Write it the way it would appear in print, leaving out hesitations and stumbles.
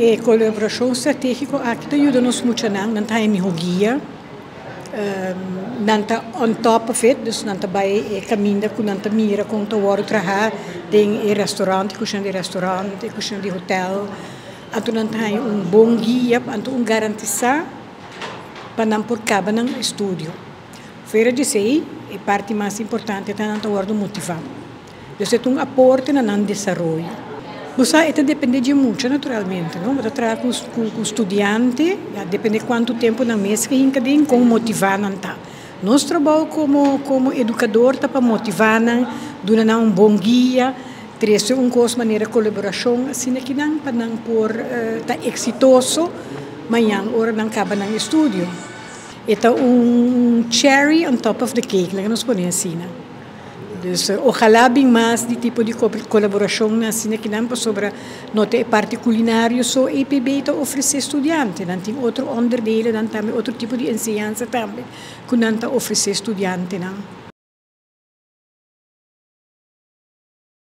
E kolaborashon stratégiko aki ta yuda nos muchanan, nan ta haña mihó guia, nan ta on top of it, dus nan ta bai e kaminda ku nan ta mira kon ta wòrdu trahá den e restaurant, e kushina di restaurant, e kushina di hotel. Anto nan ta haña un bon guia, anto un garantisá pa nan por kaba nan estudio. Fuera di esei, e parti mas importante ta nan ta wòrdu motivá. Dus e ta un aporte na nan desaroyo. Bo sa, e ta depende dje mucha naturalmente, no? Bo ta traha ku ku studiante, ya depende kuantu tempu nan mes ke hinka den, kon motivá nan ta. Nos trabou komo komo edukador ta pa motivá nan, duna nan un bon guia, trese un kos manera kolaborashon asina ki nan pa nan por ta eksitoso mañan ora nan kaba nan estudio. E ta un cherry on top of the cake, laga nos pone asina. Dus ojalá bin mas di tipo di kolaborashonnan asina kinan pasobra no ta e parti kulinario so EPB ta ofresé studiantenan. Tin otro onderdelennan tambe, otro tipo di enseñansa tambe ku nan ta ofresé studiantenan.